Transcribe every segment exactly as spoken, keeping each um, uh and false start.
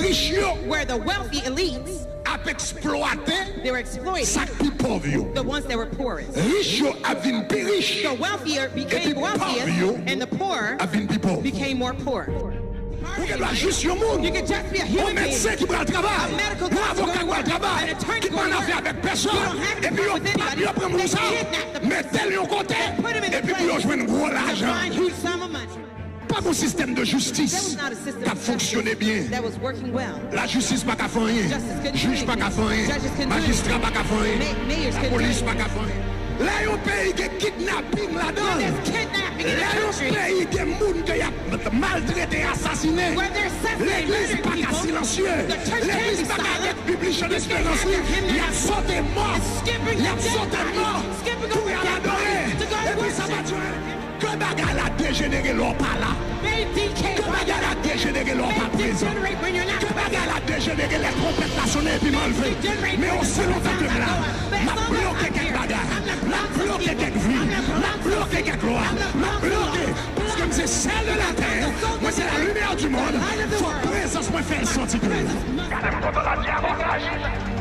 rich yo where the wealthy elites, ap eksplwate they were exploiting sa k pi pòv yo. The ones that were poorest. Rich yo ap vin pi rich. The wealthier Epi became pòv wealthier, yo and the poor ap vin pi pòv. became more poor. Ou gen dwa jis yon moun, You can just be a yon human being. medsen ki pral travay, A medical yon doctor avoka ki going pral to work, travay, an attorney ki pa going nan to afè work. Avèk pèsonn, You don't have to epi come yo with anybody. Yo pran moun They sa, kidnap the person. Mete l yon kote, Put him in the epi pou yo place jwenn gwo to lajan. Find huge sum of money. Pa gen yon sistèm de There jistis was not a system k ap of fonksyone justice byen. That was working well. Lajistis pa ka fè anyen. Justice couldn't do Jij pa ka fè anything. anyen. Judges couldn't do Majistra pa ka fè anyen. Ma- mayors couldn't do Lapolis anything. Pa ka fè anyen. Lè yon peyi gen kidnaping ladan When l, there's kidnapping in the lè yon country, peyi gen moun ke y ap maltrete, asasinen, where they're assassinating, legliz murdering pa ka people, silansye. The church can't Legliz be pa ka silent. Ret bib li chante You can't esperans have li. your hymn Y ap sote mò. It's skipping Y the ap dead sote body mò. to skipping Pou over y al dead adore. bodies to go and Epi sa va worship. Di ke bagay la dejenere lè w pa la. May decay Ke bagay la dejenere lè w pa May prezan. Degenerate when you're not Ke bagay la dejenere lè twonpèt la sonnen epi m anlve. Degenerate Men when osi lontan ke m la, Best m ap song bloke up kèk here. Bagay. I'm not M ap bloke kèk vi. M ap bloke kèk lwa. M ap bloke. Paske m se sèl de la tè. Mwen se la limyè di mond. Fòk prezans mwen fè l santi ke. Gade m kontan la di a bon sa aji.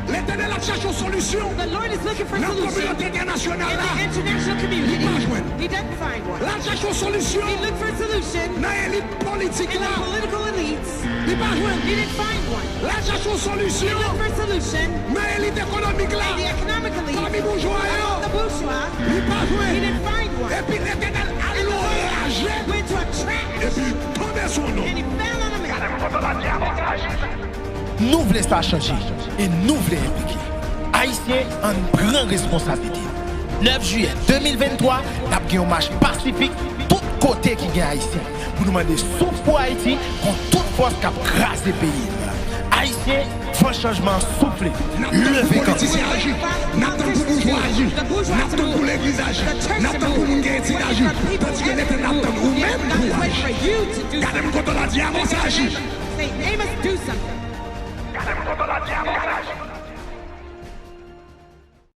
Letènèl ap chache yon solisyon. The Lord is looking for Nan solution kominote entènasyonal in la. the international Li community. Pa jwenn. He doesn't find one. L ap chache yon solisyon. He looked for a solution Nan elit politik in the la. Political elites. Li pa jwenn. He didn't find one. L ap chache yon He solisyon. Looked for a solution Nan elit ekonomik la. in the economic elites. Pami boujwa yo. Among the boujwa. Li pa jwenn. He didn't find one. Epi Letènèl al anraje. Went to a trap. Epi tonbe sou nou. And he fell on a man. Nou vle sa chanje e nou vle enplike. Ayisyen, ann pran responsablite nou. Nèf jiyè de mil venntwa, n ap gen yon mach pasifik tout kote ki gen Ayisyen pou nou mande souf pou Ayiti kont tout fòs k ap kraze peyi n. Ayisyen, van chanjman an soufle. Leve kanpe. Politisyen aji. N ap tann pou boujwa aji. N ap tann pou legliz aji. N ap tann pou moun gen etid aji. Tandiske Letènèl ap tann ou menm pou aji. Gade m kontan la di a konsa aji. Say, Amos, do something. Gade m kontan la di a konsa aji.